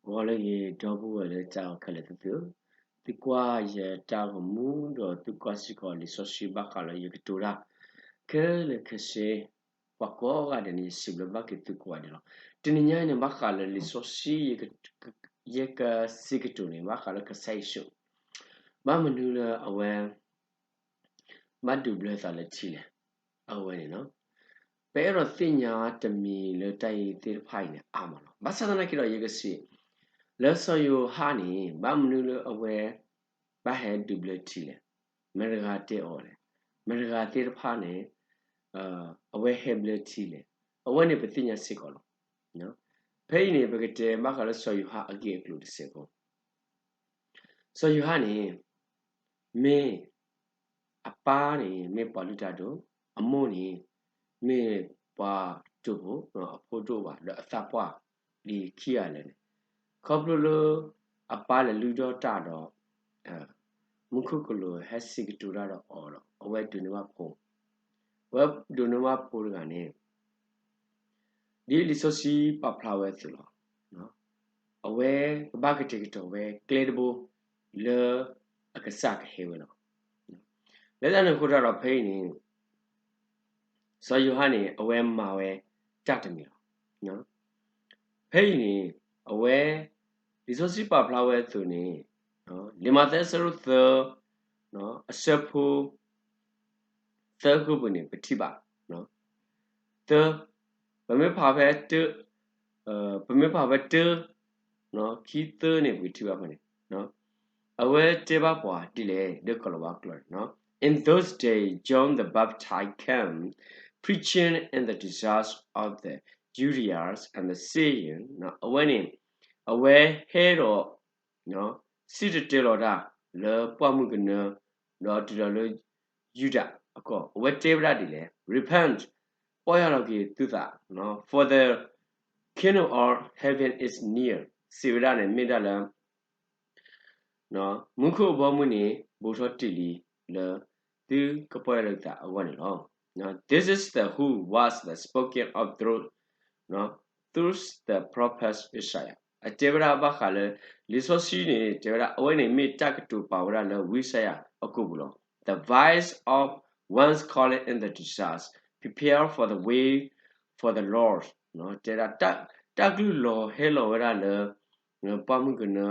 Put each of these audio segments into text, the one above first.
ဂီၤလၢအဂ့ၤ ဒီပုၢ်ဝဲၢ်လၢတၢ်အဲၣ်ခဲလၢာ်သ့ၣ်ဧၢ, သုကွၢ်ယတၢ်ဂီၤမူ ဒီးသုကွၢ်စ့ၢ်ကီးလံာ်စီဆှံဘၣ်ဃးလၢယကတိၤတၢ် ခဲလၢာ်ခဲဆ့ ပှၤကိးဂၤဒဲးန့ၣ် ယစံးဘျုးဘၣ်က့ၤသုကိးဂၤဒဲးလီၤ. တနံၤညါအံၤန့ၣ် ဘၣ်ဃးလၢလံာ်စီဆှံ ယကစံးကတိၤန့ၣ် ဘၣ်ဃးလၢကစၢ်ယ့ၣ်ၡူး, ဘၣ်မနုၤလၢအဝဲ ဘၣ်ဒိးဘျၢသးလၢထံလဲၣ်. အဝဲန့ၣ်လီၤ. ပအဲၣ်ဒိးသ့ၣ်ညါတမံၤလၢတၢ်အံၤသ့ၣ်တဖၣ်အံၤန့ၣ် အါမးလီၤ. ဘၣ်ဆၣ်သနာ်က့ဒီး ယကစံး လၢစီၤယိၤဟၣ်န့ၣ် ဘၣ်မနုၤလၢအဝဲ ဘၣ်ဟဲဒိးဘျၢထံလဲၣ်. မတၤတဂၤတဲအီၤလဲၣ်. မတၤတဂၤသ့ၣ်တဖၣ်န့ၣ် အဝဲဟဲဘျၢထံလဲၣ်. အဝဲန့ၣ်ပသ့ၣ်ညါစ့ၢ်ကီးလီၤ. ဖဲအံၤန့ၣ် ပကတဲဘၣ်ဃးလၢစီၤယိၤဟၣ်အဂ့ၢ်အကျိၤတစဲးဖိ စီၤယိၤဟၣ်န့ၣ် မ့ၢ် အပၢ်န့ၣ် မ့ၢ်ပှၤလုၢ်တၢ်ဒိၣ်, အမိၢ်န့ၣ် မ့ၢ်ပှၤဒိၣ်ဖိ, အဖိဒိၣ်ဘၣ်, ဒီးအသးပှၢ်လံခံဂၤလၢာ်န့ၣ်, ခီဖျိလၢ အပၢ်လဲၤလုၢ်ထီၣ်တၢ်ဒီး မူခိၣ်ကလူးဟဲစံးကတိၤတၢ်ဒီးအီၤဒီး အဝဲဒိးန့ၢ်ဘၣ်ဖိ, အဝဲဒိးန့ၢ်ဘၣ်ဖိတဂၤန့ၣ် ဒ်လံာ်စီဆှံပာ်ဖျါဝဲအသိးလီၤ. အဝဲကဘၣ်ကတဲာ်ကတီၤဝဲကျဲတဘိ လၢအကစၢ်ကဟဲဝဲလီၤ. လၢတၢ်န့ၣ်အဃိတၢ်ဒီးဖဲအံၤန့ၣ် စီၤယိၤဟၣ်န့ၣ် အဝဲမၤဝဲတၢ်တမံၤလီၤ. ဖဲအံၤန့ၣ် အဝဲ လံာ်စီဆှံပာ်ဖျါဝဲအသိးန့ၣ် လံာ်မးသဲအဆၢဒိၣ်သၢ အဆၢဖိ သၢခိၣ်ပူၤန့ၣ် ပထံၣ်ဘၣ် သၢ, ပမ့ၢ်ဖးဖဲတၢ, ပမ့ၢ်ဖးဖဲတၢ, ခံသၢန့ၣ် ပကထံၣ်ဘၣ်ဖဲန့ၣ်, အဝဲတဲဘၣ်ပှၤဒ်လဲၣ် လၢကီၤလၤဝါကျိာ်န့ၣ်, In those days John the Baptist came preaching in the deserts of the Judea and the saying, အဝဲန့ၣ် အဝဲဟဲဒီး စံၣ်တဲၤတဲလီၤတၢ်လၢပှၢ်မုၢ်ကနၢ ဒီးတုၤလီၤလၢယူဒၤအကီၢ်, အဝဲတဲဝဲဒၣ်ဒ်လဲၣ်, Repent, ပီၢ်ယၢ်လီၤက့ၤသုသး, for the kingdom of heaven is near, စံးဝဲဒၣ်န့ၣ် မ့ၢ်ဒၣ်လၢ မူခိၣ်အဘီအမုၢ်န့ၣ် ဘူးထီၣ်တ့ၢ်လံလၢ သုကပီၢ်ယၢ်လီၤက့ၤသးအဂီၢ်န့ၣ်လီၤ. This is the who was the spoken of through, through the prophet Isaiah. အတဲဝဲဒၣ်ဘၣ်ဃးလၢ လံာ်စီဆှံန့ၣ် တဲဝဲဒၣ် အဝဲန့ၣ်မ့ၢ်တၢ်ကတိၤပာ်ဝဲဒၣ်လၢဝံယၡါယၤအကိာ်ပူၤလီၤ. The voice of one calling in the deserts, Prepare for the way for the Lord, တဲဒၣ် တၢ်ကလုၢ်လီၤဟဲလီၤဝဲဒၣ်လၢ ပှၢ်မုၢ်ကနၢ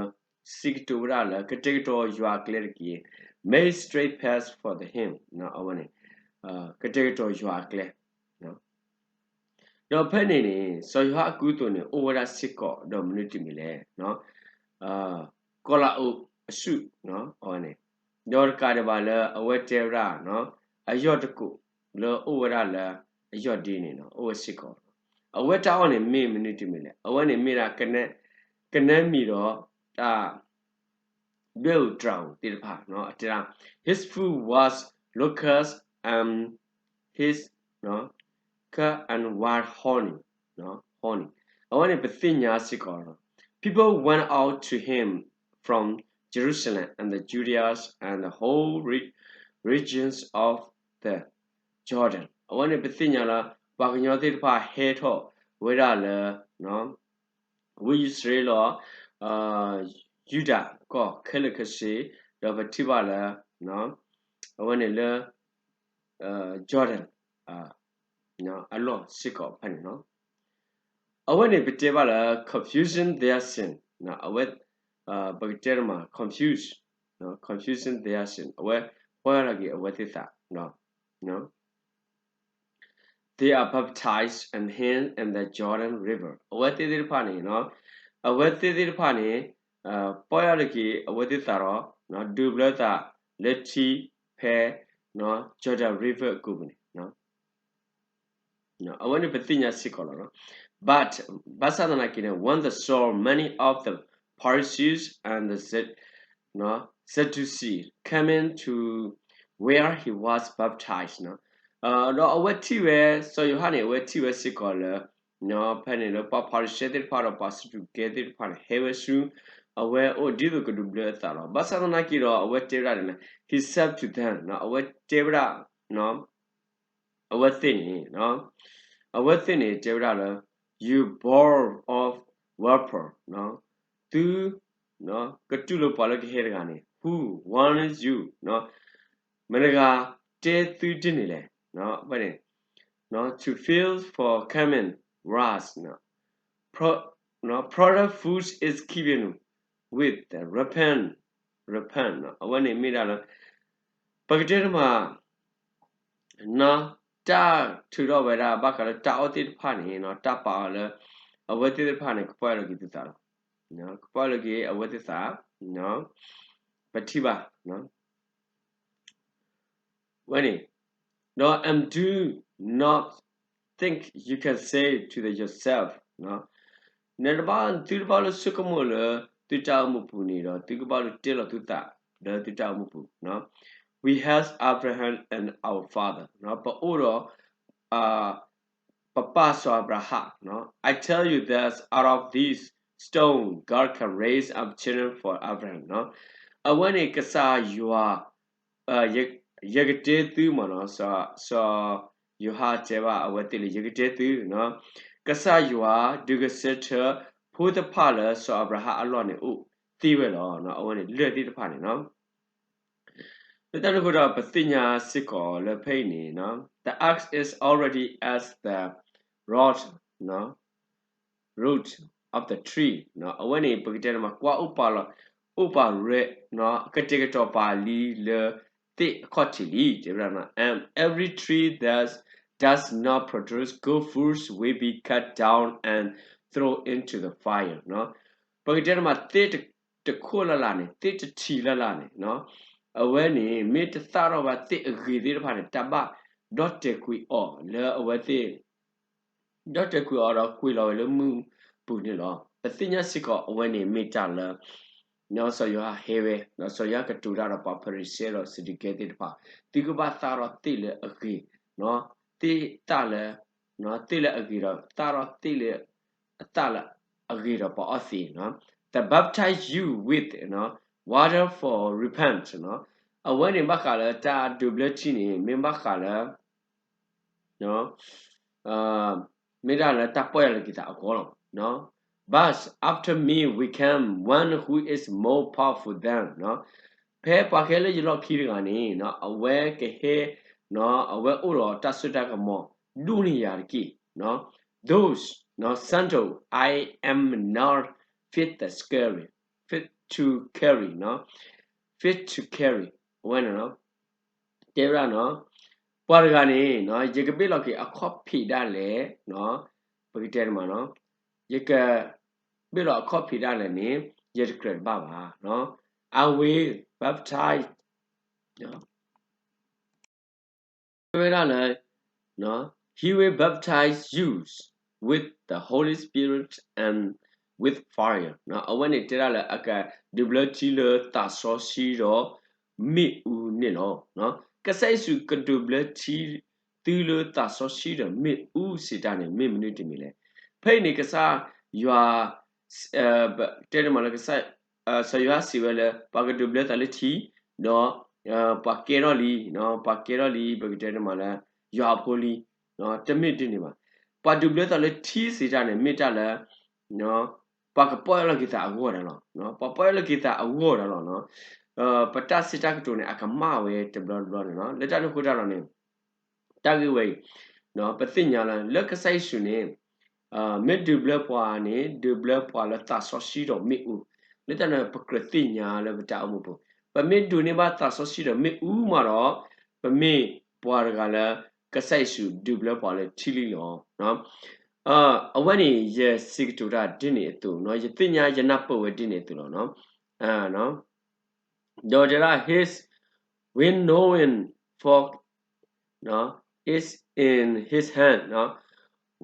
စံးကတိၤဝဲဒၣ်လၢ ကတဲာ်ကတီၤယွၤအကျဲတက့ၢ်, Make straight paths for him, အဝဲန့ၣ် ကတဲာ်ကတီၤယွၤအကျဲ ဒီးဖဲန့ၣ်န့ၣ် စီၤယိၤဟၣ်အကူအသိးန့ၣ် အိၣ်ဝဲဒၣ်စ့ၢ်ကီးဒီးမနုၤတမံၤလဲၣ်, ကီၤလၤအိၣ်အဆူၣ် အဝဲန့ၣ်, ဒီးတကးဒံးဘၣ်လၢအဝဲတဲဝဲဒၣ် အယီၢ်တကိးလၢအိၣ်ဝဲဒၣ်လၢအယီၢ်ဒ့န့ၣ် အိၣ်ဝဲစ့ၢ်ကီး, အဝဲတၢ်အီၣ်န့ၣ်မ့ၢ်မနုၤတမံၤလဲၣ်, အဝဲန့ၣ်မ့ၢ်ဒၣ် ကနဲမံၤဒီးတၢ် ဒွဲၣ်အူးတြၤအူးသ့ၣ်တဖၣ်, တဲဒၣ် His food was locusts and his, and wild honey, honey. အဝဲန့ၣ်ပသ့ၣ်ညါစ့ၢ်ကီးလီၤ. People went out to him from Jerusalem and the Judeas and the whole re-, regions of the Jordan. အဝဲန့ၣ်ပသ့ၣ်ညါလၢ ပှၤကညီသ့ၣ်တဖၣ်ဟဲထီၣ်ဝဲဒၣ်လၢ ဝ့ၢ်ယၡရ့လး, ယူဒၤကီၢ်ခဲလၢာ်ခဲဆ့, ဒီးပထံၣ်ဘၣ်လၢ အဝဲန့ၣ်လၢ Jordan အလီၢ်စ့ၢ်ကီးဖဲန့ၣ်လီၤ. အဝဲန့ၣ်ပတဲဘၣ်လၢ confusing their sin, အဝဲ ပကတဲတမး confuse, confusing their sin, အဝဲပီၢ်ယၢ်လီၤက့ၤအဝဲသ့ၣ်သး They are baptized in him in the Jordan River. အဝဲသ့ၣ်သ့ၣ်တဖၣ်န့ၣ်, အဝဲသ့ၣ်သ့ၣ်တဖၣ်န့ၣ် ပီၢ်ယၢ်လီၤက့ၤအဝဲသ့ၣ်သးဒီး ဒိးဘျၢသးလၢထံဖဲ Jordan River အကိာ်ပူၤန့ၣ် အဝဲန့ၣ်ပသ့ၣ်ညါစ့ၢ်ကီးလီၤ. But ဘၣ်ဆၣ်သနာ်က့န့ၣ် when they saw many of the Pharisees and the Sadducees coming to where he was baptized, ဒီးအဝဲထံၣ်ဝဲ စီၤယိၤဟၣ်န့ၣ် အဝဲထံၣ်ဝဲစ့ၢ်ကီးလၢ ဖဲန့ၣ်လၢပှၤဖၤရံၤၡဲသ့ၣ်တဖၣ်ဒီးပှၤစဒူးကဲသ့ၣ်တဖၣ်န့ၣ် ဟဲဝဲဆူ အဝဲအိၣ်ဒ်သိးကဒိးဘျၢအသးလီၤ. ဘၣ်ဆၣ်သနာ်က့ဒီး အဝဲတဲဝဲဒၣ်န့ၣ် He said to them, အဝဲတဲဝဲဒၣ် အဝဲသ့ၣ်န့ၣ်, အဝဲသ့ၣ်န့ၣ်တဲဝဲဒၣ်လၢ You brood of vipers, who သု ကတူၢ်လိာ်ပှၤလၢကဟဲတဂၤန့ၣ် who warns you မတၤတဂၤတဲသုဒ်န့ၣ်လဲၣ်, အဝဲန့ၣ် to flee from coming wrath, brother fool is keeping with repent, repent အဝဲန့ၣ်မ့ၢ်ဒၣ်လၢ ပကတဲတမး တၢ်ထုးထီၣ်ဝဲဒၣ် ဘၣ်ဃးလၢတၢ်အီၣ်သ့ၣ်တဖၣ်န့ၣ် တၢ်ပာ်အီၤလၢ အဝဲသ့ၣ်တဖၣ်န့ၣ် ကပီၢ်ယၢ်လီၤက့ၤသုသးလီၤ. ကပီၢ်ယၢ်လီၤက့ၤအဝဲသ့ၣ်သး ပထံၣ်ဘၣ် ဝဲန့ၣ် ဒီး and do not think you can say to the yourself, နတဘၣ် သုတဘၣ်လၢဆိကမိၣ်လၢ သုတၢ်အိၣ်မူပူၤန့ၣ်ဒီး သုကဘၣ်လၢတဲလီၤသုသးလၢသုတၢ်အိၣ်မူပူၤ we have Abraham and our father, ပအိၣ်ဒီး ပပၢ်စီၤအၤဘြၤဟၣ် I tell you that out of this stone God can raise up children for Abraham, အဝဲန့ၣ်ကစၢ်ယွၤ ယကတဲသုမ့ၢ်နီၤ, စီၤယိၤဟၣ်တဲဘၣ်အဝဲသ့ၣ်လၢ ယကတဲသု ကစၢ်ယွၤဒုးဂဲၤဆၢထၢၣ်ဖိတဖၣ်လၢစီၤအၤဘြၤဟၣ်အလီၢ်န့ၣ်အိၣ်သ့ဝဲလီၤ. အဝဲန့ၣ်လၢၢ်သ့ၣ်တဖၣ်န့ၣ်နီၤ လၢတၢ်န့ၣ်အဃိဒီး ပသ့ၣ်ညါစ့ၢ်ကီးလၢဖဲအံၤန့ၣ် the axe is already at the root, root of the tree, အဝဲန့ၣ် ပကတဲန့ၣ်မး ကွၢ်အိၣ်ပာ်လီၤ အိၣ်ပာ်ရဲၣ် ကတဲာ်ကတီၤပာ်လံလၢသ့ၣ်အခီၣ်ထံးလံ တဲဝဲဒၣ် and every tree that does not produce good fruits will be cut down and thrown into the fire, ပကတဲန့ၣ်မး သ့ၣ်တခိၣ်လၢ်လၢ်န့ၣ် သ့ၣ်တထံးလၢ်လၢ်န့ၣ် အဝဲန့ၣ် မ့ၢ်တသၣ်ထီၣ်ဘၣ်သ့ၣ်အဂ့ၤသ့ၣ်တဖၣ်န့ၣ် တၢ်ဘၣ်ဒီၣ်တဲာ်ကွံာ်အီၤလၢအဝဲသ့ၣ် ဒီၣ်တဲာ်ကွံာ်အီၤဒီးကွံာ်လီၤဝဲလၢမုၢ်ပူၤန့ၣ်လီၤ. ပသ့ၣ်ညါစ့ၢ်ကီးအဝဲန့ၣ်မ့ၢ်တၢ်လၢ စီၤယိၤဟၣ်ဟဲဝဲ စီၤယိၤဟၣ်ကတိၤတၢ်ဒီးပှၤဖၤရံၤၡဲဒီးစဒူးကဲသ့ၣ်တဖၣ် သုကဘၣ်သၣ်ထီၣ်သ့ၣ်လၢအဂ့ၤ သ့ၣ်သၣ်လၢ သ့ၣ်လၢအဂ့ၤဒီး သၣ်ထီၣ်သ့ၣ်လၢ အသၣ်လၢအဂ့ၤဒီးပှၤအီၣ်သ့ၣ် that baptize you with water for repent, အဝဲန့ၣ်ဘၣ်ဃးလၢတၢ်ဒိးဘျၢထံန့ၣ် မ့ၢ်ဘၣ်ဃးလၢ မ့ၢ်ဒၣ်လၢတၢ်ပီၢ်ယၢ်လီၤက့ၤသးအဂီၢ်လီၤ. But after me will come one who is more powerful than, ဖဲပှၤကဟဲလၢယလီၢ်ခံတဂၤန့ၣ် အဝဲကဟဲ အဝဲအိၣ်ဒီးတၢ်စိတၢ်ကမီၤဒိၣ်န့ၢ်ယၤတက့ၢ်. Those sandals I am not fit to carry, fit to carry, fit to carry, အဝဲန့ၣ် တဲဝဲဒၣ် ပှၤတဂၤန့ၣ် ယကဘ့ၣ်လီၤက့ၤအခီၣ်ဖံးဒၣ်လဲာ် ပကတဲန့ၣ်မး ယကဘ့ၣ်လီၤအခီၣ်ဖံးဒၣ်လဲာ်န့ၣ် ယတကြၢးတဘၣ်ဘၣ်. I will baptize တဲဝဲဒၣ်လၢ He will baptize you with the Holy Spirit and with fire, အဝဲန့ၣ်တဲဒၣ်လၢအကဒုးဘျၢထံလၢသးစီဆှံဒီး မ့ၣ်အူန့ၣ်လီၤ. ကစၢ်ယ့ၣ်ၡူးကဒုးဘျၢထံသုလၢသးစီဆှံဒီးမ့ၣ်အူစံးတၢ်န့ၣ် မ့ၢ်မနုၤတမံၤလဲၣ်. ဖဲအံၤန့ၣ် ကစၢ်ယွၤ တဲန့ၣ်မးလၢကစၢ် စီၤယိၤဟၣ်စံးဝဲလၢ ပှၤကဒုးဘျၢသးလၢထံ ဒီး ပှၤကဲထီၣ်လံ ပှၤကဲထီၣ်လံ ပကတဲန့ၣ်မးလၢ ယွၤအဖိလံ တမ့ၢ်ဒ်န့ၣ်ဘၣ်. ပှၤဒုးဘျၢသးလၢထံစံးတၢ်န့ၣ် မ့ၢ်တၢ်လၢ ပှၤကပီၢ်ယၢ်လီၤက့ၤသးအဂီၢ်ဒၣ်လီၤ. ပှၤပီၢ်ယၢ်လီၤက့ၤသးအဂီၢ်ဒၣ်လီၤ. ပတၢ်စံးတၢ်ကတိၤန့ၣ် အကမၣ်ဝဲတဘျီတဘျီန့ၣ်လီၤ. လၢတၢ်န့ၣ်အဃိတၢ်ဒီးန့ၣ် တၢ်ဂ့ၢ်ဝဲအံၤ ပသ့ၣ်ညါလၢ လၢကစၢ်ယ့ၣ်ၡူးန့ၣ် မ့ၢ်ဒုးဘျၢပှၤန့ၣ် ဒုးဘျၢပှၤလၢသးစီဆှံဒီးမ့ၣ်အူ, လၢတၢ်န့ၣ် ပကြၢးသ့ၣ်ညါလၢပတၢ်အိၣ်မူပူၤ, ပမ့ၢ်ဒိးန့ၢ်ဘၣ်သးစီဆှံဒီးမ့ၣ်အူမးဒီး ပမ့ၢ်ပှၤတဂၤလၢ ကစၢ်ယ့ၣ်ၡူးဒုးဘျၢပှၤလၢထံလံလီၤ. အဝဲန့ၣ် ယစံးကတိၤတၢ်ဒ်န့ၣ်အသိး, ယသ့ၣ်ညါယနၢ်ပၢၢ်ဝဲဒ်န့ၣ်အသိးလီၤ. ဒီးတဲဒၣ် his winnowing fork is in his hand,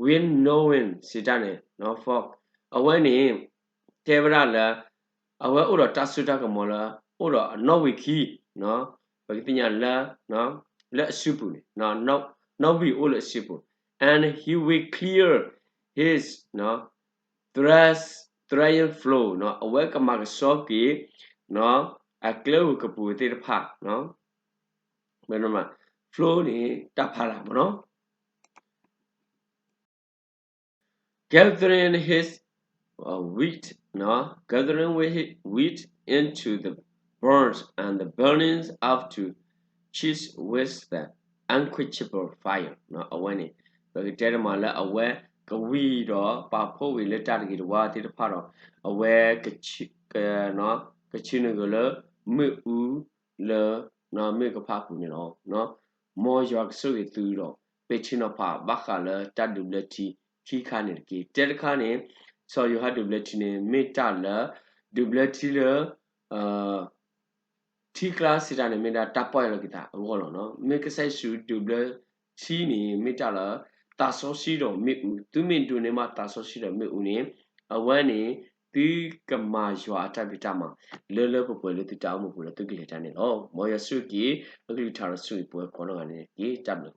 winnowing စံးတၢ်န့ၣ် fork အဝဲန့ၣ် တဲဝဲဒၣ်လၢ အဝဲအိၣ်ဒီးတၢ်စိတၢ်ကမီၤလၢ အိၣ်ဒီးနီၣ်ဝံာ်ခံ, ပကသ့ၣ်ညါလၢ လၢအစုပူၤန့ၣ် နီၣ်ဝံာ်အိၣ်လၢအစုပူၤ and he will clear his threshing floor, အဝဲကမၤကဆှီက့ၤ အကျဲဧိၤကပူၤသ့ၣ်တဖၣ်, floor န့ၣ် တၢ်ဖးလၢ်မ့ၢ်နီၤ gathering his wheat, gathering wheat into the barns and burning up the chaff with the unquenchable fire. အဝဲန့ၣ် ပကတဲတမးလၢအဝဲကဝံၤဒီးပာ်ဖှိၣ်ဝံၤလၢတၢ်တဂ့ၤတဝါသ့ၣ်တဖၣ်ဒီး အဝဲ ကဆှၢနုာ်က့ၤလၢမ့ၣ်အူလၢ မ့ၣ်ကဖၣ်အပူၤန့ၣ်လီၤ. မ်ယွၤကဆိၣ်ဂ့ၤသုဒီး ပ့းထံနီၤဖးဘၣ်ဃးလၢတၢ်ဒုးဘျၢထံခံခါန့ၣ်တက့ၢ်. တဲတခါန့ၣ် စီၤယိၤဟၣ်ဒုးဘျၢထံန့ၣ် မ့ၢ်တၢ်လၢ ဒုးဘျၢထံလၢ ထံကျါစံးတၢ်န့ၣ် မ့ၢ်ဒၣ်တၢ်ပီၢ်ယၢ်လီၤက့ၤသးအဂီၢ်လီၤ. မ့ၢ်ကစၢ်ယ့ၣ်ၡူးဒုးဘျၢထံန့ၣ် မ့ၢ်တၢ်လၢ သးစီဆှံဒီးမ့ၣ်အူ, သုမ့ၢ်ဒိးန့ၢ်ဘၣ်သးစီဆှံဒီးမ့ၣ်အူန့ၣ် အဝဲန့ၣ် သုကမၤယွၤအတၢ်ဖံးတၢ်မၤ လၢလၢပှဲၤပှဲၤလၢသုတၢ်အိၣ်မူပူၤဒီးသုကလဲၤတၢ်န့ၣ်လီၤ. မ်ယွၤဆိၣ်ဂ့ၤက့ၤ အကလုၢ်ကထါဒီးဆိၣ်ဂ့ၤပဝဲကိးနီၢ်ဂၤန့ၣ်တက့ၢ်. တၢ်ဘျုး